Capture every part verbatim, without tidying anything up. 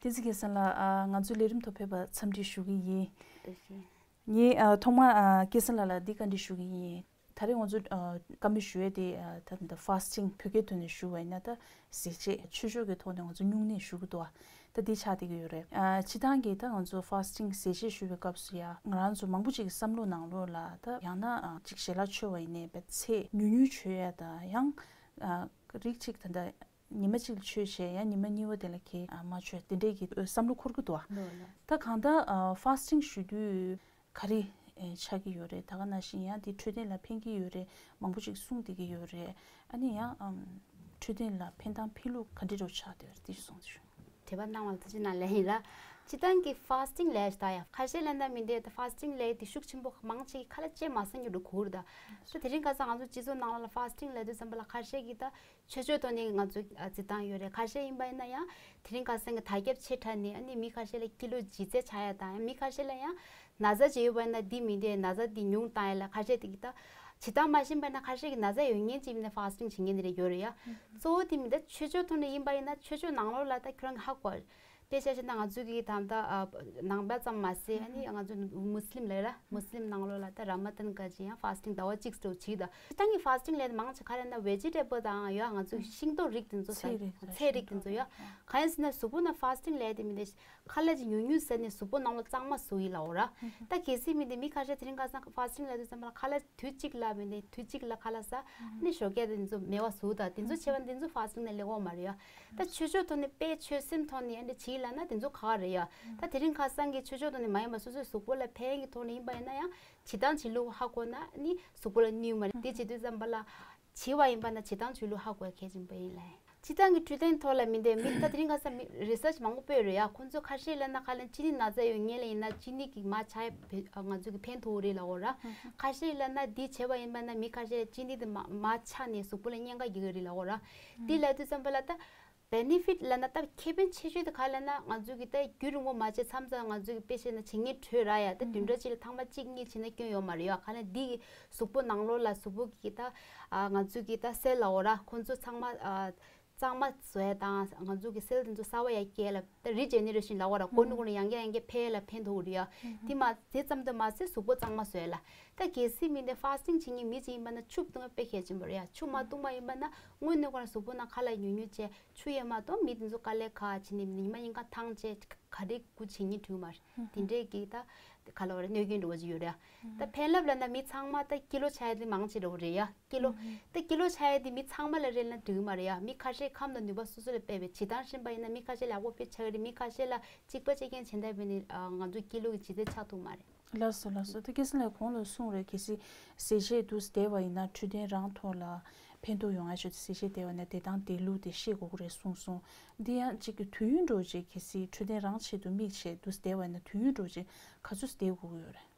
བསྟན་འཛིན་སྐལ་བཟང་ལགས། ཨ། ང་ཚོའི་ལས་རིམ་ཐོག་ཕེབས་པར་འཚམས་འདྲི་ཞུ་གི་ཡིན། ངས་ཨ་ཐོག་མར་ཨ་སྐལ་བཟང་ལགས་ལ་འདི་བཀའ་འདྲི་ཞུ་གི་ཡིན། ད་རེས་ང་ཚོ་ཨ་བཀའ་མོལ་ཞུ་ཡས་དེ་ཨ་ད་ད་ཕཱསི་ཊིང་བོད་སྐད་ཐོག་ནས་ཞུ་བ་ཡིན་ན་ད་ཟས་བཅད་ཆོས་ཕྱོགས་ཀྱི་ཐོག་ནས་ང་ཚོ་སྨྱུང་གནས་ཞུ་གི་འདུག་ཨ་ད་འདི་ཆགས་བསྡད་ཀྱི་ཡོད་རེད། ཨ་སྤྱིར་བཏང་གི་ད་ང་ཚོ་ཕཱསི་ཊིང་ཟས་བཅད་ཞུ་བའི་སྐབས་སུ་ཡ་ང་རང་ཚོ་མང་པོ་ཅིག་གི་བསམ་བློ་ནང་ལོགས་ལ་ད་ཡང་ན་ཨ་ཅིག་ཞལ་ལག་མཆོད་པ་ཡིན་ནའི་བས་ཚེ་ཉུང་ཉུང་མཆོད་ཡ་ད་ཡང་ཨ་རིགས་ཅིག་ད་ད། ཉི་མ་གཅིག་ལ་མཆོད་བྱས་ཡང་ཉི་མ་གཉིས་པ་དེ་ལ་ཁྱེད་ཨ་མ་མཆོད་དེ་འདྲས་ཀྱི་བསམ་བློ་འཁོར་གྱི་འདུག་ཨ། ལོས་ལོས། ད་གང་ལྟར་ཨ་ཕཱསི་ཊིང་ཞུ་དུས་ག་རེ་ཨེ་ཆགས་ཀྱི་ཡོད་རེད། ད་ག་ནང་བཞིན་ཡང་དེ་འཕྲོད་བསྟེན་ལ་ཕན་གྱི་ཡོད་རེད། མང་པོ་ཅིག་གསུངས་བསྡད་ཀྱི་ཡོད་རེད། ཨ་ནི་ཡང་ཨམ་འཕྲོད་བསྟེན་ལ་ཕན་དང་ཕན་ལུགས་ག་འདྲས་འདྲ་བོ་ཆགས་བསྡད་ཡོད་རེད། དེ་གསུངས་ཞུ། དྲི་བ་གནང་བ་ལ་ཐུགས་རྗེ་གནང་ལན་ཡིན་ལ། སྤྱིར་བཏང་གི་ཕཱསི་ཊིང་ལབ་ཡ་ཞིག་ད་ཡ་ཁ་ཤས་ལབ་ན་མི་འདྲ་ད་ཕཱསི་ཊིང་ལབ་ཡ་དེ་ཤུགས་ཆེན་པོ་མང་ཆེ་གི་ཁ་ལག་བཅད་མ་ཟ་མཁན་འདྲ་གོ་གི་རེད་ད། ད་དེ་རིང་ཁ་སང་ང་ཚོ་སྤྱི་ཚོགས་ནང་ལ་ཕཱསི་ཊིང་ལབ་དུས་ཙམ་པ་ལ་ཁ་ཤས་ཀྱིས་ད་ཆོས་ཕྱོགས་ཐོག་ནས་ང་ཚོ་ཨ་བརྩི་སྟངས་ཡོད་རེད། ཁ་ཤས་ཡིན་པ་ཡིན་ན་ཡང་དེ་རིང་ཁ་སང་གི་དར་ཁྱབ་ཆེ་དྲགས་ནས་ཨ་ནི་མི་ཁ་ཤས་ལ་ཀི་ལོ་ལྗིད་ཚད་ཆག་ཡ་དང་མི་ཁ་ཤས་ལ་ཡང་ན་ཚ་ཅིག་ཡོད་པ་ཡིན་ན་འདི་མི་འདི་ན་ཚ་འདི་ཉུང་བཏང་ཡ་ལ་ཁ་ཤས་དེ་གི་ད་བྱེད་སྟངས་མ་ཤེས་པ་ཡིན་ན་ཁ་ཤས་ཀྱིས་ན་ཚ་ཡོད་མཁན་ཅིག་ཡིན་ན་ཕཱསི་ཊིང་བྱེད་མཁན་དེ་འདྲ་ཡོད་རེད་ཡ། གཙོ་བོ་དེ་མི་ད་ཆོས་ཕྱོགས་ཐོག་ནས་ཡིན་པ་ཡིན་ན་ཆོས་ཕྱོགས་ནང་ལོགས་ལ་ད་ཁྱོད་རང་གི་ཧ་གོ་དཔེ་ཆ་བཞག་ན་ང་ཚོ་གི་ད་ལྟ་ཨ་ནང་པ་ཙམ་མ་ཟད་ཨ་ནི་ང་ཚོ་མུ་སི་ལིམ་ལབ་ར། མུ་སི་ལིམ་ནང་ལོགས་ལ་ད་ར་མ་དཱན་ག་ཅིག་ཡང་ཕཱསི་ཊིང་ཟླ་བ་གཅིག་འགྲོ་བྱེད་ད། སྤྱིར་བཏང་གི་ཕཱསི་ཊིང་ལབ་ཡ་དེ་མང་ཆེ་ག་རེ་ན་ཝེ་ཇི་ཊེ་བལ་དང་ཡང་ང་ཚོ་ཤིང་ཏོག་རིགས་དེ་ཚོ་ཚལ་རིགས་ཚལ་རིགས་དེ་ཚོ་ཡ། གང་ཡིན་ཟེར་ན་གཟུགས་པོ་ནང་ཕཱསི་ཊིང་ལབ་ཡ་དེ་མི་འདི་ཁ་ལག་ཅིག་ཉུང་ཉུང་ཟ་ནས་གཟུགས་པོ་ནང་ལོགས་གཙང་མ་བཟོ་ཡི་ལབ་འོ་ར། ད་གལ་སྲིད་མི་འདི་མི་ཁ་ཤས་དེ་རིང་ཁ་སང་ཕཱསི་ཊིང་ལབ་དུས་ཙམ་པ་ལ་ཁ་ལག་དུས་གཅིག་ལ་མི་འདི་དུས་གཅིག་ལ་ཁ་ལག་ཟ། ཨ་ནི་ཞོགས་ཀས་དེ་ཚོ་མེད་པ་བཟོ་ད་དེ་ཚོ་བྱས་པ་དེ་ཚོ་ཕཱསི་ཊིང་ནང་སླེབས་ཀྱི་ཡོད་མ་རེད་ཡ། ད་ཆོས་ཕྱོགས་ཐོག་ནས་དཔེ་ཆོས་སེམས་ཐོག་ནས་ཨ་འདྲ་བྱེད་ལབ་ན་དེ་ཚོ་ག་རེད་ཡ། ད་དེ་རིང་ཁ་སང་གི་ཆོས་ཕྱོགས་ཐོག་ནས་མ་ཡིན་པ་སོ་སོའི་གཟུགས་པོ་ལ་ཕན་གྱི་ཐོག་ནས་ཡིན་པ་ཡིན་ན་ཡང་བྱེད་སྟངས་བྱེད་ལུགས་ཧ་གོ་ན་ནི་གཟུགས་པོ་ལ་གནོད་མ་རེད། དེ་བྱེད་དུས་ཙམ་པ་ལ་བྱེད་པ་ཡིན་པ་ན་བྱེད་སྟངས་བྱེད་ལུགས་ཧ་གོ་ཡ་གལ་ཆེན་པོ་ཡིན་ལ། སྤྱིར་བཏང་གི་འཕྲོད་བསྟེན་ཐོག་ལ་མི་འདོད་མི་ད་དེ་རིང་ཁ་སང་མི་རི་སར་ཆི་མང་པོ་སྤེལ་རེད་ཡ། ཁོང་ཚོ་ཁ་ཤས་ལབ་ན་ཁ་ལན་ཅི་ནི་ན་ཚ་ཡོད་ངེས་ལ་ཡིན་ན་ཅི་ནི་གི་མ་ཆག་ཡ་ང་ཚོ་གི་ཕན་ཐོགས་རེད་ལབ་འོ་ར། ཁ་ཤས་ལབ་ན་འདི་བྱས་པ་ཡིན་པ་ན་མི་ཁ་ཤས་ལ་ཅི་ནི་དེ་མ་མ་ཆག་ནས་གཟུགས་པོ་ལ་གཉན་ཁ་རྒྱག་གི་རེད་ལབ་འོ་ར། འདི་ལབ་དུས་ཙམ་པ་ལ་ད་བེ་ནི་ཕིཊ་ལབ་ན་ད་ཁེ་ཕན་ཆེ་ཤོས་དེ་ག་ལབ་ན་ང་ཚོ་གི་ད་རྒྱུན་རིང་པོ་མ་བྱས་མཚམས་མཚམས་ང་ཚོ་གི་དཔེ་བཤད་ན་བྱེད་ངན་བྲོས་ར་ཡ། ད་བདུན་ཕྲག་གཅིག་ལ་ཐེངས་མ་གཅིག་གཉིས་བྱས་ན་སྐྱོན་ཡོད་མ་རེད་ཡ། ག་ལབ་འདི་གི་གཟུགས་པོ་ནང་ལོགས་ལ་གཟུགས་པོ་གི་ད་ང་ཚོ་གི་ད་སེལ་ལབ་འོ་ར། ཁོང་ཚོ་ཚང་མ་གཙང་མ་བཟོ་ཡ་དང་ང་ཚོ་གི་སེལ་དེ་ཚོ་གསར་པ་ཡར་སྐྱེ་ལ་ད་རི་ཇེ་ནེ་རེ་ཤན་ལབ་འོ་ར། གོ་ནུ་གོ་ནུ་ཡང་བསྐྱར་ཡང་བསྐྱར་འཕེལ་ལ་ཕན་ཐོགས་རེད་ཡ། དེ་མ་དེ་ཙམ་དུ་མ་ཟད་གཟུགས་པོ་གཙང་མ་བཟོ་ཡ་ལ། ད་གལ་སྲིད་མི་འདི་ཕཱསི་ཊིང་བྱེད་མཁན་མི་ཅིག་ཡིན་པ་ན་ཆུ་བཏུང་བ་དཔེ་གལ་ཆེན་པོ་རེད་ཡ། ཆུ་མ་བཏུང་བ་ཡིན་པ་ན་དངོས་གནས་ཁོ་རང་གཟུགས་པོ་ནང་ཁ་ལག་ཉུང་ཉུང་བྱས་ཆུ་ཡོད་མ་གཏོགས་མི་དེ་ཚོ་དཀའ་ལས་ཁག་བྱས་ནས་ཉི་མ་ཉིན་གང་ཐང་བྱས་ག་རེ་དགུ་བྱེད་སྙིང་བྲོ་མ་རེད། དེ་འདྲས་ཀྱི་ད་ག་ལ་བ་རེད་གནོད་སྐྱོན་འགྲོ་བ་ཅིག་ཡོད་རེད་ཡ། ད་ཕན་རླབས་ལབ་ན་མི་ཚང་མ་ད་ཀི་ལོ་ཆག་ཡ་དེ་མང་ཆེ་འགྲོ་བ་རེད་ཡ། ཀི་ལོ། ད་ཀི་ལོ་ཆག་ཡ་དེ་མི་ཚང་མ་ལ་རེད་ན་འགྲིག་གི་མ་རེད་ཡ། མི་ཁ་ཤས་ཁམས་དང་ནུས་པ་སོ་སོ་ལ་དཔག་པའི་བྱེད་སྟངས་ཤེས་པ་ཡིན་ན་མི་ཁ་ཤས་ལ་ཡག་པོ་དཔེ་ཆགས་ཀྱི་རེད། མི་ཁ་ཤས་ལ་གཅིག་པ་གཅིག་རྐྱང་བྱེད་འདོད་པ་ཡིན་ན་ང་ཚོ་ཀི་ལོ་གི་ལྗིད་ཚད་ཆག་ཐུབ་མ་རེད། ལགས་སོ་ལགས་སོ། ད་སྐལ་བཟང་ལགས་གོང་ལ་གསུངས་རེད། གལ་སྲིད་ཟས་བཅད་དུས་བསྡད་པ་ཡིན་ན་འཕྲོད་བསྟེན་རང་ཐོག་ལ་ཕན་ཐོགས་ཡོང་ཡ་ཆེད་དུ་ཟས་བཅད་བསྡད་པ་ཡིན་ན་བསྡད་སྟངས་བསྡད་ལུགས་དེ་ཤེས་དགོས་ཀྱི་རེད་གསུངས་སོང་། འདི་ཡང་གཅིག་གི་དུས་ཡུན་འགྲོ་རྗེས་གལ་སྲིད་འཕྲོད་བསྟེན་རང་ཆེད་དུ་དམིགས་བྱས་དུས་བསྡད་པ་ཡིན་ན་དུས་ཡུན་འགྲོ་རྗེས་ག་ཚོད་བསྡད་དགོས་ཀྱི་ཡོད་རེད།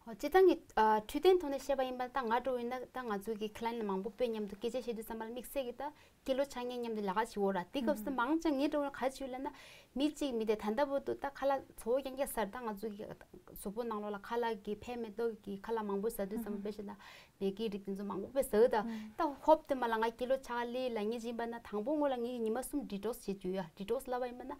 ཨོ། སྤྱིར་བཏང་གི་ཨ་འཕྲོད་བསྟེན་ཐོག་ནས་བཤད་པ་ཡིན་པ་ད་ང་འདྲ་བོ་ཡིན་ན་ད་ང་ཚོ་གི་ཁ་ལན་མང་པོ་སྤོས་མཉམ་དུ་སྐད་ཆ་བཤད་དུས་ཙམ་པ་ལ་དམིགས་བསལ་གྱི་ད་ཀི་ལོ་ཆག་མཁན་མཉམ་དུ་ལས་ཀ་བྱེད་འོ་ར། དེ་སྐབས་སུ་ད་མང་ཆེ་ངའི་འདྲ་བོ་ལ་ག་རེ་བྱེད་ལབ་ན་མི་གཅིག་མི་དེ་ད་ལྟ་བར་དུ་ད་ཁ་ལག་ཚོ་བོ་རྐྱང་རྐྱང་ཟ་ར། ད་ང་ཚོ་གི་གཟུགས་པོ་ནང་ལོགས་ལ་ཁ་ལག་གི་ཕན་མེད་མདོག་གི་ཁ་ལག་མང་པོ་ཟ་དུས་ཙམ་པ་དཔེ་བཤད་ན་མེ་གི་རིགས་དེ་ཚོ་མང་པོ་དཔེ་ཟ་འོ་ད། ད་ཧོབ་དེ་མ་ལ་ང་ཀི་ལོ་ཆག་ལེ་ལབ་མཁན་ཅིག་ཡིན་པ་ན་དང་པོ་ངོ་ལ་ངས་ཉི་མ་གསུམ་ཌི་ཊོག་སི་བྱེད་རྒྱུ་ཡ། ཌི་ཊོག་སི་ལབ་པ་ཡིན་པ་ན།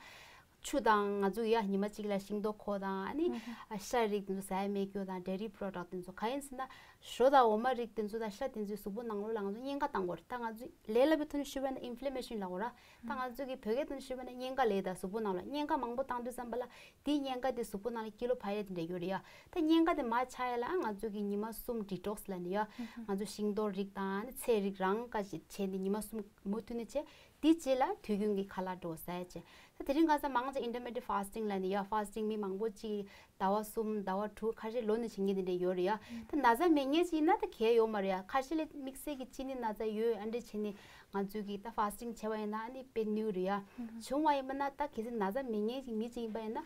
ཆུ་དང་ང་ཚོ་ཡ་ཉི་མ་གཅིག་ལ་ཤིང་ཏོག་ཁོག་དང་ཨ་ནི་ཤ་རིགས་དེ་ཚོ་ཟ་ཡ་མེད་རྒྱུ་དང་ཌེ་རི་པོ་རོ་ཌག་དེ་ཚོ་ག་ཡིན་ཟེར་ན་ཞོ་དང་འོ་མ་རིགས་དེ་ཚོ་དང་ཤ་དེ་ཚོའི་གཟུགས་པོ་ནང་ལོགས་ལ་ང་ཚོ་གཉན་ཁ་བཏང་དགོས་རེད། ད་ང་ཚོ་ལས་སླ་པོའི་ཐོག་ནས་ཞུས་པ་ན་ཨིན་ཕི་ལེ་མེ་ཤན་ལབ་དགོས་ར། ད་ང་ཚོ་གི་བོད་སྐད་ཐོག་ནས་ཞུས་པ་ན་གཉན་ཁ་ལབ་ད་གཟུགས་པོ་ནང་ལ་གཉན་ཁ་མང་པོ་བཏང་དུས་ཙམ་པ་ལ་དེའི་གཉན་ཁ་དེ་གཟུགས་པོ་ནང་ལ་ཀི་ལོ་འཕར་ཡ་དེ་འདྲ་ཡོད་རེད་ཡ། ད་གཉན་ཁ་དེ་མར་ཆག་ཡ་ལ་ང་ཚོ་གི་ཉི་མ་གསུམ་ཌི་ཊོག་སི་ལབ་ནས་ཡ། ང་ཚོ་ཤིང་ཏོག་རིགས་དང་ཨ་ནི་ཚལ་རིགས་རང་ཀ་ཞིག་བྱས་ནས་ཉི་མ་གསུམ་མུ་མཐུད་ནས་བྱས། དེ་རྗེས་ལ་དུས་རྒྱུན་གྱི་ཁ་ལག་འདྲ་བོ་ཟ་ཡ་བྱས། ད་དེ་རིང་ཁ་སང་མང་ཆེ་ཨིན་ཊར་མི་ཌི་ཡེཊ་ཕཱསི་ཊིང་ལབ་ནས་ཡ། ཕཱསི་ཊིང་མི་མང་པོ་ཅིག་ཟླ་བ་གསུམ་ཟླ་བ་དྲུག་ཁ་ཤས་ལོ་ནས་བྱེད་མཁན་དེ་འདྲ་ཡོད་རེད་ཡ། ད་ན་ཚ་མེད་མཁན་ཅིག་ཡིན་ན་ད་གལ་ཡོད་མ་རེད་ཡ། ཁ་ཤས་ལ་དམིགས་བསལ་གྱི་གཅིན་སྙི་ན་ཚ་ཡོད་ཨ་འདྲ་བྱས་ནས་ང་ཚོས་ཀྱི་ད་ཕཱསི་ཊིང་བྱས་པ་ཡིན་ན་ཨ་ནི་དཔེ་ནུས་རེད་ཡ། བྱུང་བ་ཡིན་པ་ན་ད་གལ་སྲིད་ན་ཚ་མེད་མཁན་ཅིག་མི་ཅིག་ཡིན་པ་ཡིན་ན་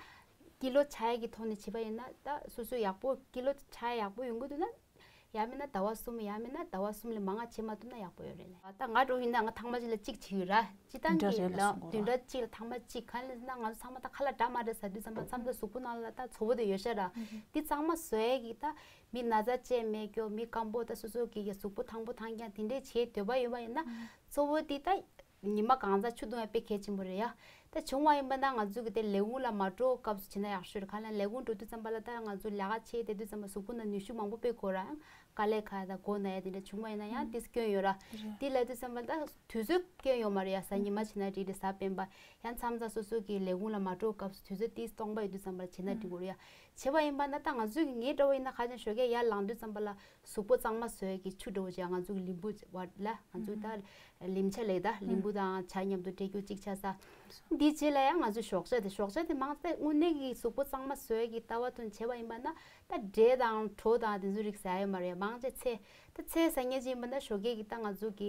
ཀི་ལོ་ཆག་ཡ་གི་ཐོག་ནས་བྱས་པ་ཡིན་ན་ད་སོ་སོ་ཡག་པོ་ཀི་ལོ་ཆག་ཡ་ཡག་པོ་ཡོང་གི་འདུག་ན། ཡང་མིན་ན་ཟླ་བ་གསུམ། ཡང་མིན་ན་ཟླ་བ་གསུམ་ལས་མང་བ་བྱེད་མ་ཐུབ་ན་ཡག་པོ་ཡོད་རེད་ལ། ད་ང་འདྲ་བོ་ཡིན་ན་ང་ཐེངས་མ་གཅིག་ལ་གཅིག་བྱེད་ཡོད་ར། སྤྱིར་བཏང་གི་ལ་བདུན་ཕྲག་གཅིག་ལ་ཐེངས་མ་གཅིག་གང་ལ་ཟེར་ན་ང་ཚོ་ཚང་མ་ད་ཁ་ལག་འདྲ་མ་འདྲ་ཟ་དུས་ཙམ་པ་མཚམས་ད་གཟུགས་པོ་ནང་ལ་ད་ཚོ་བོ་དེ་ཡོད་ཤག་ར། འདི་གཙང་མ་བཟོ་ཡས་ཀྱི་ད་མི་ན་ཚ་ཅན་མེད་རྒྱུ་མི་སྐམ་པོ་ད་སོ་སོ་གི་གཟུགས་པོ་ཐང་པོ་ཐང་རྐྱང་དེ་འདྲས་བྱེད་འདོད་པ་ཡོད་པ་ཡིན་ན་ཚོ་བོ་དེ་ད། ཉི་མ་གང་ཚ་ཆུ་བཏུང་ཡ་དཔེ་གལ་ཆེན་པོ་རེད་ཡ། ད་བྱུང་བ་ཡིན་པ་ན་ང་ཚོ་གི་དེ་ལས་ཁུངས་ལ་མ་འགྲོ་སྐབས་སུ་བྱས་ན་ཡག་ཤོས་རེད། གང་ལ་ལས་ཁུངས་འགྲོ་དུས་ཙམ་པ་ལ་ད་ང་ཚོ་ལས་ཀ་བྱེད་བསྡད་དུས་ཙམ་པ་གཟུགས་པོ་ནང་ནུས་ཤུགས་མང་པོ་སྤོས་དགོས་ར། དཀའ་ལས་ཁག་དང་མགོ་ན་ཡ་དེ་འདྲ་བྱུང་བ་ཡིན་ན་ཡང་དེ་སྐྱོན་ཡོད་ར། རེད། དེ་ལབ་དུས་ཙམ་པ་ད་དུས་ཚོད་སྐྱོན་ཡོད་མ་རེད་ཡ། གཟའ་ཉི་མ་བྱས་ན་འགྲིག་རེད། གཟའ་སྤེན་པ་ཡང་མཚམས་མཚམས་སོ་སོ་གི་ལས་ཁུངས་ལ་མ་འགྲོ་སྐབས་སུ་དུས་ཚོད་དེ་སྟོང་པ་ཡོད་དུས་ཙམ་པ་བྱས་ན་འགྲིག་གི་རེད་ཡ། བྱས་པ་ཡིན་པ་ན་ད་ང་ཚོ་གི་ངའི་འདྲ་བོ་ཡིན་ན་ཁ་ཅན་ཞོགས་ཀས་ཡར་ལངས་དུས་ཙམ་པ་ལ་གཟུགས་པོ་གཙང་མ་བཟོ་ཡས་ཀྱི་ཆུ་འདྲ་བོ་ཅིག་ང་ཚོ་གི་ལིམ་བུ་བར་ལ་ང་ཚོ་ད་ལིམ་ཆ་ལས་ད་ལིམ་བུ་དང་ཇ་མཉམ་དུ་འདྲེས་རྒྱུ་གཅིག་ཆ་ས། འདི་རྗེས་ལ་ཡང་ང་ཚོ་ཞོགས་ཇ་དེ་ཞོགས་ཇ་དེ་མང་ཆེ་དངོས་གནས་ཀྱི་གཟུགས་པོ་གཙང་མ་བཟོ་ཡས་ཀྱི་ལྟ་བ་དོན་བྱས་པ་ཡིན་པ་ན་ད་འབྲས་དང་གྲོ་དང་དེ་ཚོ་རིགས་ཟ་ཡས་མ་རེད། མང་ཆེ་ཚལ་ད་ཚལ་ཟ་མཁན་ཅིག་ཡིན་པ་ན་ཞོགས་ཀས་ཀྱི་ད་ང་ཚོ་གི་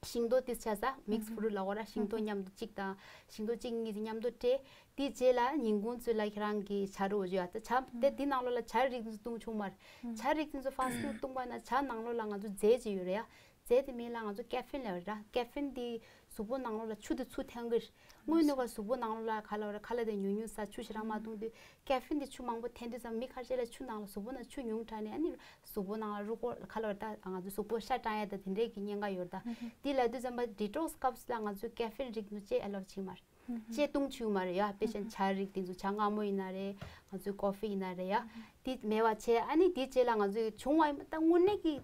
ཤིང་ཏོག་ཏིས་ཆ་ས་མིག་སི་ཧུམ་ཧུམ། ཕུ་རུ་ལ་འོ་ར་ཤིང་ཏོག་ཧུམ་ཧུམ། མཉམ་དུ་གཅིག་དང་ཤིང་ཏོག་གཅིག་གཉིས་དེ་མཉམ་དུ་སྤྲད། དེའི་རྗེས་ལ་ཉིན་གུང་ཚོད་ལ་ཁྱེད་རང་གི་ཇ་རོ་བཞོ་ཡ་ད་ཇ་དེ་འདི་ནང་ལོགས་ལ་ཇ་རིགས་འདི་བཏུང་ཆོག་མ་རེད། ཇ་རིགས་འདི་ཚོ་ཧྥ་སི་ཊིང་བཏུང་བ་ན་ཇ་ནང་ལོགས་ལ་ང་ཚོ་རྫས་ཅིག་ཡོད་རེད་ཡ། རྫས་དེ་མིང་ལ་ང་ཚོ་ཀེ་ཧྥིན་ལབ་ར། ཀེ་ཧྥིན་དེ་གཟུགས་པོ་ནང་ལོགས་ལ་ཆུ་དེ་ཚུར་འཐེན་གི་རེད། དངོས་གནས་ཀ་གཟུགས་པོ་ནང་ལོགས་ལ་ཁ་ལ་བ་ར་ཁ་ལག་དེ་ཉུང་ཉུང་ཟ་ཆུ་ཞེ་དྲག་མ་བཏུང་དུས་ཀེ་ཧྥིན་དེ་ཆུ་མང་པོ་འཐེན་དུས་ཙམ་མི་ཁ་ཤས་ལ་ཆུ་ནང་ལ་གཟུགས་པོ་ནང་ཆུ་ཉུང་དྲགས་ནས་ཨ་ནི་གཟུགས་པོ་ནང་ལ་རུས་ཁོག་ཁ་ལ་བ་ར་ད་ང་ཚོ་གཟུགས་པོ་ཤ་སྐྲངས་ཡ་ད་དེ་འདྲས་ཀྱི་ཉེན་ཁ་ཡོད་རེད་ད། དེ་ལབ་དུས་ཙམ་པ་ཌི་ཊོག་སི་སྐབས་སུ་ལ་ང་ཚོས་ཀེ་ཧྥིན་རིགས་ནུ་ཅེ་ཨ་ལོ་བྱེད་མ་རེད། ཅེས་བཏུང་བཅུག་མ་རེད་ཡ། དཔེ་བཞིན་ཇ་རིགས་དེ་ཚོ་ཇ་མངར་མོ་ཡིན་ན་རེད། ང་ཚོའི་ཀོ་ཧྥི་ཡིན་ན་རེད་ཡ། དེ་མེད་པ་བྱས་ཨ་ནི་དེའི་རྗེས་ལ་ང་ཚོའི་བྱུང་བ་ཡིན་པ་ད་དངོས་གནས་ཀྱི་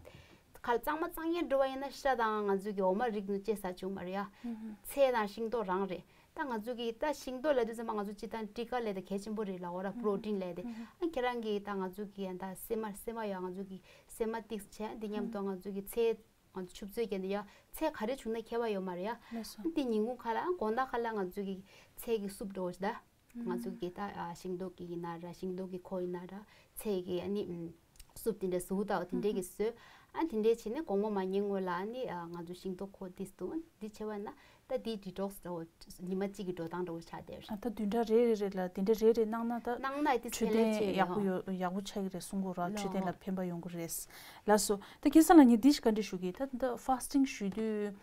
ག་ལ་གཙང་མ་གཙང་ཡན་འགྲོ་བ་ཡིན་ན་ཤ་དང་ང་ཚོའི་གི་འོ་མ་རིགས་ནི་ཅེས་ཟ་བཅུག་མ་རེད་ཡ། ཚལ་དང་ཤིང་ཏོག་རང་རེད། ད་ང་ཚོའི་གི་ད་ཤིང་ཏོག་ལབ་དུས་ཙམ་པ་ང་ཚོ་སྤྱིར་བཏང་ཊི་ཀ་ལབ་དེ་གལ་ཆེན་པོ་རེད་ལ་འོ་ར་པྲོ་ཊིན་ལབ་དེ། ཨ་ཁྱེད་རང་གི་ད་ང་ཚོའི་གི་ད་སྲན་མ་སྲན་མ་ཡོད་ང་ཚོའི་གི་སྲན་མ་ཏིག་བྱས་འདི་མཉམ་དུ་ང་ཚོའི་གི་ཚལ། ང་ཚོ་ཆུ་བཙོས་བརྒྱབ་ནས་ཡ་ཚལ་ག་རེ་བྱུང་ན་ཁྱད་པར་ཡོད་མ་རེད་ཡ། ལགས་སོ། འདི་ཉིན་གུང་ཁ་ལ་དགོང་དག་ཁ་ལ་ང་ཚོ་གི་ཚལ་གི་སུབ་འདྲ་བོ་ཞིག་ད། ང་ཚོ་གི་ད་ཨ་ཤིང་ཏོག་གི་ཡིན་ན་ར་ཤིང་ཏོག་གི་ཁོག་ཡིན་ན་ར་ཚལ་གི་ཨ་ནི་ཨམ་སུབ་དེ་འདྲ་ཟུག་ད་དེ་འདྲས་ཀྱི་བཟོས། ཨ་དེ་འདྲས་བྱས་ནས་དགོང་མོ་མ་ཉལ་སྔོན་ལ་ཨ་ནི་ཨ་ང་ཚོ་ཤིང་ཏོག་ཁོག་འདི་བཏུང་འདི་བྱས་པ་ན་ད་འདི་ཌི་ཊོག་སི་འདྲ་བོ་ཉི་མ་གཅིག་གི་འགྲོ་སྟངས་འདྲ་བོ་ཆགས་བསྡད་རེད། ཨ་ད་བདུན་ཕྲག་རེ་རེ་རེ་ལ་དེ་འདྲ་རེ་རེ་གནང་ན་ད་གནང་ན་དེ་འཕྲོད་བསྟེན་ཚད་ལས་ཆེ་ཡག་པོ་ཡོད་ཡག་པོ་ཆགས་ཀྱི་རེད་གསུང་གི་ར། འཕྲོད་བསྟེན་ལ་ཕན་པ་ཡོང་གི་རེད། ལགས་སོ། ད་སྐལ་བཟང་ལགས་ངས་འདི་ཞིག་བཀའ་འདྲི་ཞུ་གི་ད་ད་ཧྥ་སི་ཊིང་ཞུ་དུས།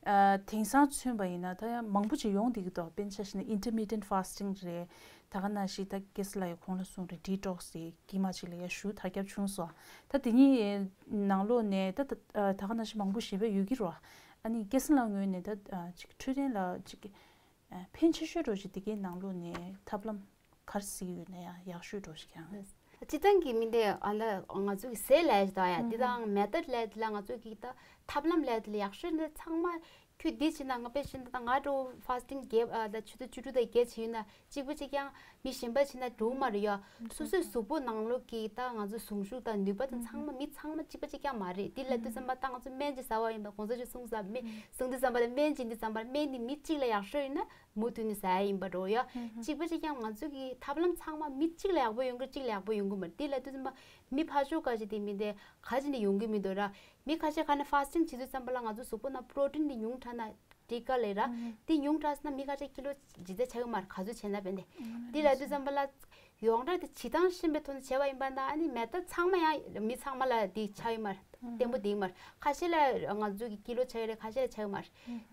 ཨ་དེང་སང་མཚོན་པ་ཡིན་ན་ད་ཡང་མང་པོ་ཅིག་ཡོང་བསྡད་ཀྱི་འདུག་དཔེར་ན་ཆ་བཞག་ན་intermittent fasting རེད། ད་ག་ནང་བཞིན་ད་སྐལ་བཟང་ལགས་ཡོད་གོང་ལ་གསུངས་རེད་detox རེད་དཀྱིལ་མ་ཅིག་ལ་ཡ་ཞུ་དར་ཁྱབ་བྱུང་སོང་། ད་དེ་གཉིས་ནང་ལོགས་ནས་ད་ད་ད་ག་ནང་བཞིན་མང་པོ་ཞེ་པོ་ཡོད་ཀྱི་རེད། ཨ་ནི་སྐལ་བཟང་ལགས་ངོས་ནས་ད་ཅིག་འཕྲོད་བསྟེན་ལ་ཅིག་ཕན་ཆེ་ཤོས་འདྲ་ཞིག་དེ་གའི་ནང་ལོགས་ནས་ཐབས་ལམ་ག་རེ་གཟིགས་ཡོད་ན་ཡང་ཡག་ཤོས་འདྲ་ཞིག་ཀྱང་། སྤྱིར་བཏང་གི་མི་འདི་ཨ་ལ་ང་ཚོ་གི་ཟས་ལས་དང་ཡ་འདི་དང་མེ་ཏོག་ལས་འདི་ལ་ང་ཚོ་གི་ད་ཐབས་ལམ་ལས་འདི་ལ་ཡག་ཤོས་འདི་ཚང་མ་ཁྱོད་འདི་བྱེད་ན་ང་དཔེ་བྱེད་ན་ད་ང་འགྲོ་ཧྥ་སི་ཊིང་བརྒྱད་ཨ་ད་ཆུ་ཚོད་བཅུ་དྲུག་དང་བརྒྱད་བྱེད་ཡོད་ན་གཅིག་པ་གཅིག་རྐྱང་མི་གཞན་པ་བྱེད་ན་འགྲོ་མ་རེད་ཡ། སོ་སོའི་གཟུགས་པོ་ནང་ལོགས་ཀྱི་ད་ང་ཚོ་ཟུངས་ཤུགས་དང་ནུས་པ་དང་ཚང་མ་མི་ཚང་མ་གཅིག་པ་གཅིག་རྐྱང་མ་རེད། འདི་ལ་དུས་ཙམ་པ་ད་ང་ཚོ་སྨན་ཅིག་ཟ་བ་ཡིན་པ་གོང་ས་མཆོག་གསུངས་ས་སྨན་གསུངས་དུས་ཙམ་པ་ལ་སྨན་ཅིག་འདི་ཙམ་པ་སྨན་འདི་མི་གཅིག་ལ་ཡག་ཤོས་ཡིན་ན། མུ་མཐུད་ནས་ཟ་ཡ་ཡིན་པ་འགྲོ་ཡ། གཅིག་པ་གཅིག་རྐྱང་ང་ཚོ་གི་ཐབས་ལམ་ཚང་མ་མི་གཅིག་ལ་ཡག་པོ་ཡོང་གི་གཅིག་ལ་ཡག་པོ་ཡོང་གི་མ་རེད། དེ་ལ་དུས་ཙམ་པ་མི་ཕར་ཕྱོགས་ཁ་ཤས་དེ་མི་དེ་ག་ཅི་ནས་ཡོང་གི་མི་འདུག་ར། མི་ཁ་ཤས་ཁ་ནས་ཧྥ་སི་ཊིང་བྱེད་དུས་ཙམ་པ་ལ་ང་ཚོ་གཟུགས་པོ་ནང་པྲོ་ཊིན་དེ་ཉུང་དྲགས་ན་ཊི་ཀ་ལས་ར། དེ་ཉུང་དྲགས་ན་མི་ཁ་ཤས་ཀི་ལོ་ཇི་ལྟར་ཆགས་ཀྱི་མ་རེད་ག་ཚོད་བྱས་ན་བས་ཏེ། དེ་ལ་དུས་ཙམ་པ་ལ། ཡོངས་གྲགས་དེ་བྱེད་སྟངས་ཤེས་པའི་ཐོག་ནས་བྱས་པ་ཡིན་པ་ན་ཨ་ནི་མེ་ཏོག་ཚང་མ་ཡང་མི་ཚང་མ་ལ་དེ་ཆགས་ཡོད་མ་རེད། བརྟན་པོ་དེ་ཡོད་མ་རེད། ཁ་ཤས་ལ་ང་ཚོ་གི་ཀི་ལོ་ཆགས་ཡོད་རེད་ཁ་ཤས་ལ་ཆགས་ཡོད་མ་རེད།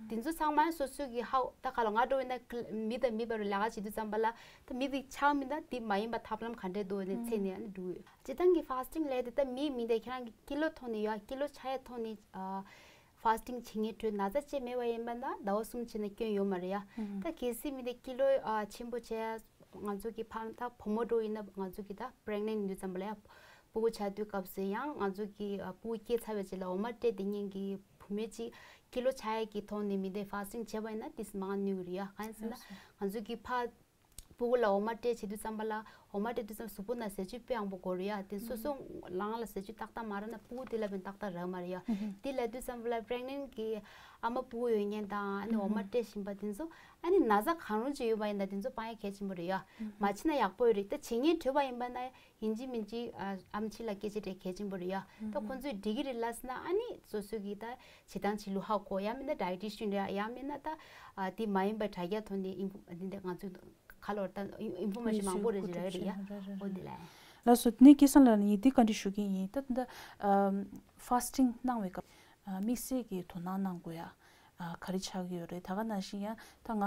དེ་ཚོ་ཚང་མ་སོ་སོ་གི་ཧའོ་ད་ག་ལ་ང་འགྲོ་ཡིན་ན་མི་དང་མི་བར་ལ་ལས་ཀ་བྱེད་དུས་ཙམ་པ་ལ་ད་མི་དེ་ཆགས་མི་འདུག་དེ་མ་ཡིན་པ་ཐབས་ལམ་ག་འདྲས་འདུག་ནས་ཚེ་ནས་ཨ་ནི་འགྲོ་ཡོད། སྤྱིར་བཏང་གི་ཧྥ་སི་ཊིང་ལས་དེ་ད་མི་མི་དེ་ཁྱེད་རང་གི་ཀི་ལོ་ཐོག་ནས་ཡོད་ཀི་ལོ་ཆགས་ཡས་ཐོག་ནས་ཨ། ཧྥ་སི་ཊིང་བྱེད་མཁན་ཁྲོད་ན་ཚ་ཅན་མེད་པ་ཡིན་པ་ན་ཟླ་བ་གསུམ་བྱས་ན་སྐྱོན་ཡོད་མ་རེད་ཡ། ད་གལ་སྲིད་མི་དེ་ཀི་ལོ་ཨ་ཆེན་པོ་བྱས་ང་ཚོ་གི་ཕ་ད་བུ་མོ་འགྲོ་ཡིན་ན་ང་ཚོ་གི་ད་པི་རེག་ནེན་ཊི་ཡིན་དུས་ཙམ་པ་ལ་ཡ་སྤུ་གུ་ཆགས་དུས་སྐབས་སུ་ཡང་ང་ཚོ་གི་ཨ་སྤུ་གུ་སྐྱེས་ཚར་བའི་རྗེས་ལ་འོ་མ་སྤྲད་དེ་ཉིན་གི་བུད་མེད་ཅིག་ཀི་ལོ་ཆགས་ཡས་ཀྱི་ཐོག་ནས་མི་དེ་ཧྥ་སི་ཊིང་བྱས་པ་ཡིན་ན་དེ་མང་ནུས་ཀྱི་རེད་ཡ། གང་ཡིན་ཟེར་ན་ང་ཚོ་གི་ཕ། སྤུ་གུ་ལ་འོ་མ་སྤྲད་བྱེད་དུས་ཙམ་པ་ལ་འོ་མ་སྤྲད་དུས་ཙམ་གཟུགས་པོ་ནང་ཟས་བཅུད་དཔེ་ཡག་པོ་དགོས་རེད་ཡ། དེ་སོ་སོ་ལང་ལ་ཟས་བཅུད་ཏག་ཏག་མ་རག་ན་སྤུ་གུ་དེ་ལ་བས་ཏག་ཏག་རག་མ་རེད་ཡ། དེ་ལབ་དུས་ཙམ་པ་ལ་པི་རེག་ནེན་ཊི་གི་ཨ་མ་སྤུ་གུ་ཡོད་མཁན་དང་ཨ་ནི་འོ་མ་སྤྲད་བཞིན་པ་དེ་ཚོ་ཨ་ནི་ན་ཚ་གང་རུང་ཅིག་ཡོད་པ་ཡིན་ན་དེ་ཚོ་སྤང་ཡ་གལ་ཆེན་པོ་རེད་ཡ། མ་བྱེད་ན་ཡག་པོ་ཡོད་རེད། ད་བྱེད་མཁན་གྲོལ་བ་ཡིན་པ་ན་ཡིན་གཅིག་མིན་གཅིག་ཨ་ཨེམ་ཆི་ལ་སྐད་ཆ་དྲི་གལ་ཆེན་པོ་རེད་ཡ། ད་ཁོང་ཚོས་འགྲིག་གི་རེད་ལབ་ཟེར་ན་ཨ་ནི་སོ་སོ་གི་ད་བྱེད་སྟངས་བྱེད་ལུགས་ཧ་གོ་ཡང་མིན་ན་ཌའི་ཊི་ཤན་རེད་ཡང་མིན་ན་ད་ཨ་དེ་མ་ཡིན་པ་དྲ་རྒྱ་ཐོག་ནས་ཨིན་ཕོ་འདི་འདྲ་ང་ཚོས་ཁ་ལོར་ད་ཨིན་ཕོ་མེ་ཤན་མང་པོ་རེ་ཅིག་རག་གི་རེད་ཡ། འོ་དེ་ལ། ལགས་སོ། དེ་ནས་སྐལ་བཟང་ལགས་ལ་ངས་འདི་བཀའ་འདྲི་ཞུ་གི་ཡིན། ད་ད་ཧྥ་སི་ཊིང་གནང་བའི་སྐབས་དམིགས་བསལ་གྱི་དོ་སྣང་གནང་དགོས་ཡ་ག་རེ་ཆགས་ཀྱི་ཡོད་རེད། ད་ག་ནང་བཞིན་ཡང་ད་ང་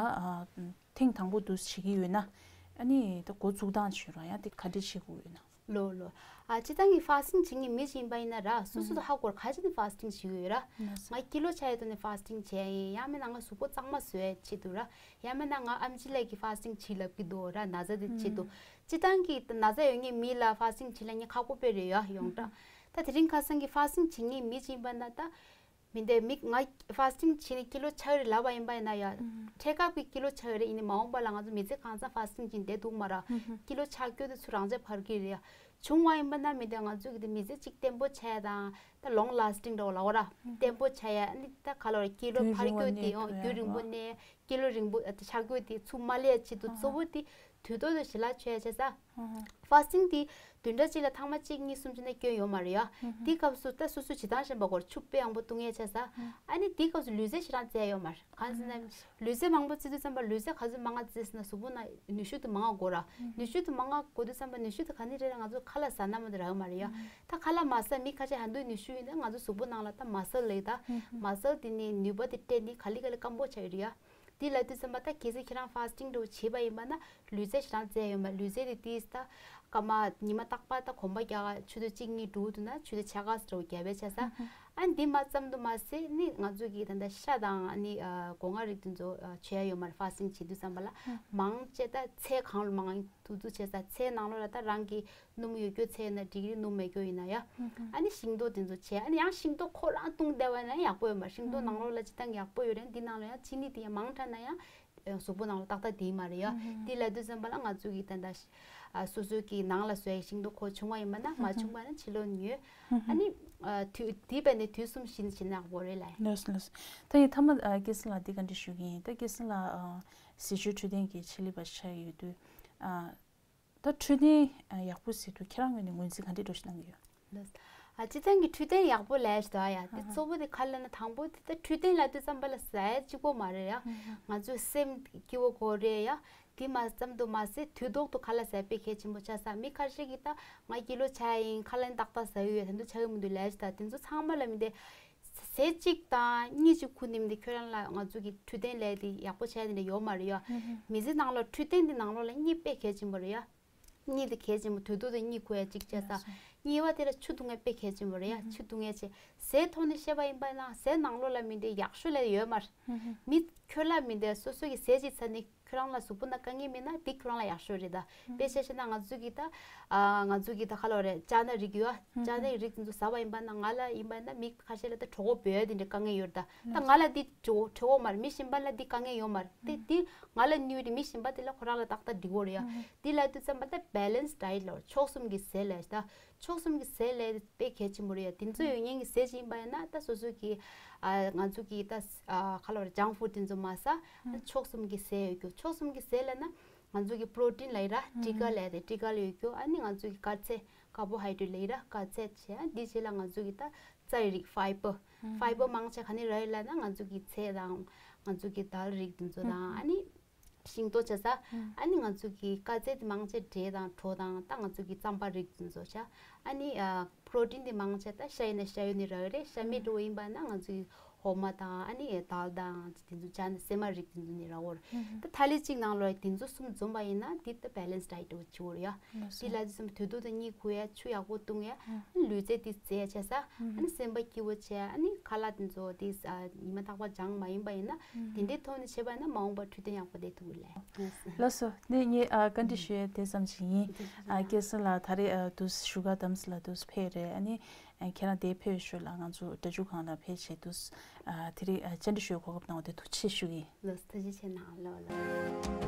ཐེངས་དང་པོ་འདུག་བྱེད་ཀྱི་ཡོད་ན་ཨ་ནི་ད་འགོ་འཛུགས་སྟངས་བྱེད་རོགས་ཡང་དེ་ག་འདྲས་བྱེད་དགོས་ཡོད་ན། ལོ་ལོ། ཨ་སྤྱིར་བཏང་གི་ཕ་སི་ཊིང་བྱེད་མཁན་མི་ཞིག་ཡིན་པ་ཡིན་ན་ར། སོ་སོ་དང་ཧ་གོ་ར། ག་ཅི་ནས་ཕ་སི་ཊིང་བྱེད་ཀྱི་ཡོད་ར། ང་ཀི་ལོ་ཆགས་ཡོད་དུས་ནས་ཕ་སི་ཊིང་བྱས་ཡིན། ཡང་མིན་ན་ང་གཟུགས་པོ་གཙང་མ་བཟོ་ཡ་ཆེད་དུ་ར། ཡང་མིན་ན་ང་ཨེམ་ཆི་ལགས་ཀྱིས་ཕ་སི་ཊིང་བྱེད་ལབ་ཀྱི་འདུག་ར། ན་ཚ་དེ་ཆེད་དུ། སྤྱིར་བཏང་གི་ན་ཚ་ཡོད་མཁན་མི་ལ་ཕ་སི་ཊིང་བྱེད་ལབ་མཁན་ཁག་པོ་དཔེ་རེད་ཡ། ཡོངས་གྲགས། ད་དེ་རིང་ཁ་སང་གི་ཕ་སི་ཊིང་བྱེད་མཁན་མི་ཞིག་ཡིན་པ་ན་ད། མི་འདི་མི་ང་ཕ་སི་ཊིང་བྱས་ནས་ཀི་ལོ་ཆགས་ཡོད་རེད་ལབ་པ་ཡིན་པ་ཡིན་ན་ཡ། ཨུམ། འཕྲལ་ཁ་བའི་ཀི་ལོ་ཆགས་ཡོད་རེད། ཡིན་ནའི་མ་འོངས་པ་ལ་ང་ཚོ་མི་ཚེ་གང་ཚང་ཕ་སི་ཊིང་བྱས་ནས་བསྡད་འདུག་མ་ར། ཨུམ། ཀི་ལོ་ཆགས་རྒྱུ་དེ་ཚུར་རང་ཆས་འཕར་གྱི་རེད་ཡ། བྱུང་བ་ཡིན་པ་ན་མི་འདི་ང་ཚོ་གི་དེ་མི་ཚེ་གཅིག་བརྟན་པོ་ཆགས་ཡ་དང་། ད་ལོང་ལ་སི་ཊིང་འདྲ་བོ་ལབ་དགོས་ར། ཨུམ། བརྟན་པོ་ཆགས་ཡ། ཨ་ནི་ད་ག་ལབ་ར། ཀི་ལོ་རྒྱུན་འཕར་རིང་བོ་གྱི་དེ་གནས་ཡང་ཐུབ་ཡ་རྒྱུན་རིང་པོ་ར། གནས། ཀི་ལོ་རིང་པོ་ཆགས་རྒྱུ་དེ་ཚུར་མ་སླེབས་ཡ་ཆེད་དུ། ཨ་ཧ། གཙོ་བོ་དེ་དུས་ཐོག་ཏུ་ཞལ་ལག་མཆོད་ཡ་བྱས་ས། ཧུམ་ཧུམ། ཕ་སི་ཊིང་དེ་བདུན་ཕྲག་གཅིག་ལ་ཐེངས་མ་གཅིག་གཉིས་གསུམ་བྱས་ན་སྐྱོན་ཡོད་མ་རེད་ཡ། ཧུམ་ཧུམ། དེ་སྐབས་སུ་ད་སོ་སོ་བྱེད་སྟངས་གཞན་པ་སྐོར་ཆུ་དཔེ་ཡང་པོ་བཏུང་ཡས་བྱས་ས། ཧུམ། ཨ་ནི་དེ་སྐབས་སུ་ལུས་རྩལ་ཞེ་དྲག་རྩེ་ཡ་ཡོད་མ་རེད། གང་ཟེར་ན། ཧུམ། ལུས་རྩལ་མང་པོ་རྩེ་དུས་ཙམ་པ་ལུས་རྩལ་ག་ཚོད་མང་ང་རྩེས་ཟེར་ན་གཟུགས་པོ་ནང་ནུས་ཤུགས་དེ་མང་ང་དགོས་ར། ཧུམ། ནུས་ཤུགས་དེ་མང་ང་དགོས་དུས་ཙམ་པ་ནུས་ཤུགས་དེ་ག་ནས་རེད་ན་ང་ཚོ་ཁ་ལག་ཟ་ན་མ་གཏོགས་རག་ཡོད་མ་རེད་ཡ། ཧུམ། ད་ཁ་ལག་མ་ཟ་མི་ཁ་ཤས་ཧ་འདུག་ནུས་ཤུགས་ཡོད་ན་ང་ཚོ་གཟུགས་པོ་ནང་ལ་ད་མ་སལ་ལབ་ད། ཧུམ་ཧུམ། མ་སལ་དེ་ནི་ནུས་པ་དེ་སྤྲད་ནི་ག་ལེ་ག་ལེ་སྐམ་པོ་ཆགས་ཡོད་རེད་ཡ། དེ་ལབ་དུས་ཙམ་པ་ད་གལ་སྲིད་ཁྱེད་རང་ཕ་སི་ཊིང་འདྲ་བོ་བྱེད་པ་ཡིན་པ་ན་ལུས་རྩལ་ཞེ་དྲག་རྩེ་ཡོད་མ། ལུས་རྩལ་དེ་དེས་ད་སྐར་མ་ཉི་མ་རྟག་པར་ད་གོམ་པ་རྒྱག་ག་ཆུ་ཚོད་གཅིག་གཉིས་འགྲོ་འདུག་ན་ཆུ་ཚོད་ཕྱེད་ཀ་འདྲ་བོ་རྒྱབ་པ་བྱས་ས། ཨ་ནི་འདི་མ་ཙམ་དུ་མ་ཟད་ནི་ང་ཚོ་གི་ད་ལྟ་ཤ་དང་ཨ་ནི་སྒོ་ང་རིགས་དེ་ཚོ་མཆོད་ཡ་ཡོད་མ་རེད། ཕ་སི་ཊིང་བྱེད་དུས་ཙམ་པ་ལ་མང་ཆེ་ད་ཚལ་གང་ལ་མང་དུ་དུ་བྱས་ས། ཚལ་ནང་ལོགས་ལ་ད་རང་གི་སྣུམ་ཡོད་རྒྱུ་ཚལ་ན་འགྲིག་རེད། སྣུམ་མེད་རྒྱུ་ཡིན་ན་ཡ། ཨ་ནི་ཤིང་ཏོག་དེ་ཚོ་བྱས། ཨ་ནི་ཡང་ཤིང་ཏོག་ཁོ་རང་བཏུང་བསྡད་པ་ན་ཡག་པོ་ཡོད་མ་རེད། ཤིང་ཏོག་ནང་ལོགས་ལ་སྤྱིར་བཏང་ཡག་པོ་ཡོད་རེད། འདི་ནང་ལ་ཡང་ཅི་ནི་དེ་ཡང་མང་དྲགས་ན་ཡང་གཟུགས་པོ་ནང་ལ་ཏག་ཏག་དེ་མ་རེད་ཡ། དེ་ལབ་དུས་ཙམ་པ་ལ་ང་ཚོ་གི་ད་ལྟ་ཨ་སོ་སོའི་གི་ནང་ལ་བཟོ་ཡ་ཤིང་ཏོག་ཁོ་བྱུང་བ་ཡིན་པ་ན། མ་བྱུང་བ་ན་ཕྱི་ལོགས་ཉོས། ཨ་ནི་ཨ་དུས་དེ་བས་ནས་དུས་གསུམ་བཞིན་བྱས་ན་ཡག་པོ་རེད་ལ། ལགས་སོ་ལགས་སོ། ད་ཡིན་ཐ་མ་ཨ་སྐལ་བཟང་ལགས་འདི་བཀའ་འདྲི་ཞུ་གི་ཡིན། ད་སྐལ་བཟང་ལགས་ཨ་ཟས་སྤྱོད་འཕྲོད་བསྟེན་གྱི་ཆེད་ལས་པ་ཆགས་ཡོད་དུས་ཨ། ད་འཕྲོད་བསྟེན་ཡག་པོ་ཟེར་དུས་ཁྱེད་རང་ངོས་ནས་ངོས་འཛིན་ག་འདྲ་འདྲ་ཞིག་གནང་གི་ཡོད། ལགས། ཨ་སྤྱིར་བཏང་གི་འཕྲོད་བསྟེན་ཡག་པོ་ལས་ཞིག་འདུག་ཡ། དེ་གཙོ་བོ་དེ་ག་ལབ་ན་དང་པོ་དེ་ད་འཕྲོད་བསྟེན་ལབ་དུས་ཙམ་པ་ལ་ཟས་གཅིག་པོ་མ་རེད་ཡ། ང་ཚོའི་སེམས་སྐྱིད་པོ་དགོས་རེད་ཡ། དེ་མ་ཙམ་དུ་མ་ཟད་དུས་ཐོག་ཏུ་ཁ་ལག་ཟས་དཔེ་གལ་ཆེན་པོ་ཆགས་ས། མི་ཁ་ཤས་ཀྱིས་ད་ང་ཀི་ལོ་ཆགས་ཡིན། ཁ་ལག་ཏག་ཏག་ཟ་གི་ཡོད། དེ་འདྲ་ཆགས་ཀྱི་མི་འདུག་ལབ་ཞིག་ད་དེ་ཚོ་ཚང་མ་ལ་མི་འདི་ཟས་གཅིག་དང་གཉིས་གཅིག་ཁུར་ནས་མི་འདི་ཁྱོད་རང་ལ་ང་ཚོ་གི་འཕྲོད་བསྟེན་ལས་དེ་ཡག་པོ་བྱས་དེ་འདྲ་ཡོད་མ་རེད་ཡ། མི་ཚེ་ནང་ལ་འཕྲོད་བསྟེན་དེ་ནང་ལོགས་ལ་གཉིད་དཔེ་གལ་ཆེན་པོ་རེད་ཡ། གཉིད་དེ་གལ་ཆེན་པོ། དུས་ཐོག་ཏུ་གཉིད་ཁུག་ཡ་གཅིག་བྱས་ཙང་། གཉིས་པ་དེ་ལ་ཆུ་འཐུང་ཡ་དཔེ་གལ་ཆེན་པོ་རེད་ཡ། ཆུ་འཐུང་ཡ་བྱས། ཟས་ཐོག་ནས་བཤད་པ་ཡིན་པ་ན་ཟས་ནང་ལོགས་ལ་མི་འདི་ཡག་ཤོས་ལས་ཡོད་མ་རེད། མི་ཁྱོད་ལ་མི་འདི་སོ་སོ་གི་ཟས་གཅིག་ཟ་ནས་ཁྱོད་རང་ལ་གཟུགས་པོ་ན་དཀའ་ངལ་མེད་ན་འདི་ཁྱོད་རང་ལ་ཡག་ཤོས་རེད་ད། དཔེ་ཆ་བཤད་ན་ང་ཚོ་གི་ད་ཨ་ང་ཚོ་གི་ད་ག་ལབ་རེད། ལྕགས་སྣ་རིགས་ཡོད། ལྕགས་སྣ་ཡི་རིགས་དེ་ཚོ་ཟ་བ་ཡིན་པ་ན་ང་ལ་ཡིན་པ་ན་མི་ཁ་ཤས་ལ་ད་གྲོད་ཁོག་སྦོས་ཡ་དེ་འདྲ་དཀའ་ངལ་ཡོད་རེད་ད། ད་ང་ལ་འདི་གྲོད་གྲོད་ཁོག་མ་རེད། མི་གཞན་པ་ལ་འདི་དཀའ་ངལ་ཡོད་མ་རེད་དེ། འདི་ང་ལ་ནུས་རེད། མི་གཞན་པ་དེ་ལ་ཁོ་རང་ལ་ཏག་ཏག་འགྲིག་གོ་རེད་ཡ། འདི་ལབ་དུས་ཙམ་པ་ད་balance diet ལབ་ཕྱོགས་གསུམ་གྱི་ཟས་ལབ་ད། ཕྱོགས་གསུམ་གྱི་ཟས་ལས་དཔེ་གལ་ཆེན་པོ་རེད་ཡ། དེ་ཚོ་ཡོད་མཁན་གྱི་ཟས་ཅིག་ཡིན་པ་ཡིན་ན་ད་སོ་སོ་གི་ཨ་ང་ཚོ་གི་ད་ཨ་ག་ལབ་རེད། junk food དེ་ཚོ་མ་ཟ། ཕྱོགས་གསུམ་གྱི་ཟས་ཡོད་རྒྱུ། ཕྱོགས་གསུམ་གྱི་ཟས་ལབ་ན་ང་ཚོ་གི་protein ལབ་ཡ་ར། ཊི་ཀ་ལབ་ཡ་དེ་ཊི་ཀ་ལ་ཡོད་རྒྱུ། ཨ་ནི་ང་ཚོ་གི་དཀར་ཚད་carbohydrate ལབ་ཡ་ར། དཀར་ཚད་བྱས། ཨ་འདི་རྗེས་ལ་ང་ཚོ་གི་ད་རྩ་ཡི་རིགས་fiber། fiber མང་ཆེ་ག་ནས་རག་ཡོད་ལབ་ན་ང་ཚོ་གི་ཚལ་དང་ང་ཚོ་གི་དལ་རིགས་དེ་ཚོ་དང་། ཨ་ནི་ཤིང་ཏོག་བྱས་ཙང་། ཨ་ནི་ང་ཚོ་གི་དཀར་ཚད་དེ་མང་ཆེ་འབྲས་དང་གྲོ་དང་ད་ང་ཚོ་གི་རྩམ་པ་རིགས་དེ་ཚོ་བྱས། ཨ་ནི་ཨ་protein དེ་མང་ཆེ་ད་ཤ་ཡིན་ན་ཤ་ཡོད་ནི་རག་རེད། ཤ་མེད་འགྲོ་ཡིན་པ་ན་ང་ཚོ་གི་འོ་མ་དང་ཨ་ནི་དལ་དང་དེ་ཚོ་བྱས་ནས་སྲན་མ་རིགས་དེ་ཚོ་ནི་རག་གོ་རེད། ད་ཐ་ལི་གཅིག་ནང་ལོགས་དེ་ཚོ་གསུམ་འཛོམས་པ་ཡིན་ན་དེ་ད་balance diet འདྲ་བོ་བྱེད་དགོས་རེད་ཡ། དེ་ལ་དེ་གསུམ་དུས་ཐོག་ཏུ་གཉིད་ཁུག་ཡ། ཆུ་ཡག་པོ་བཏུང་ཡ། ལུས་རྩལ་དེ་རྩེ་ཡ་བྱས་ཙང་། ཨ་ནི་སེམས་པ་སྐྱིད་པོ་བྱས། ཨ་ནི་ཁ་ལག་དེ་ཚོ་དེ་ཉི་མ་རྟག་པར་སྦྱང་མ་ཡིན་པ་ཡིན་ན། དེ་འདྲའི་ཐོག་ནས་བྱས་པ་ཡིན་ན་མ་འོངས་པར་འཕྲོད་བསྟེན་ཡག་པོ་བསྡད་ཐུབ་ཀྱི་ལགས། ལགས་སོ། ནི་ངས་ཨ་བཀའ་འདྲི་ཞུ་ཡ་དེ་ཙམ་ཞིག་ཡིན། ཨ་སྐལ་བཟང་ལགས་ད་རེས་ཨ་དུས་བཞུགས་སྒར་རྡ་རམ་ས་ལ་དུས་ཕེབས་རེད། ཨ་ནི་ཨ་ཁྱེད་རང་དེ་ཕེབས་ཞོར་ལ་ང་ཚོ་སྒྲ་འཇུག་ཁང་ལ་ཕེབས་བྱས་དུས་ཨ་དེ་རིང་ཨ་བཅར་འདྲི་ཞུ་ཡ་གོ་སྐབས་གནང་བ་དེ་ཐུགས་རྗེ་ཆེ་ཞུ་གི་ཡིན། ལགས་སོ། ཐུགས་རྗེ་ཆེ་གནང་། ལགས་ལགས།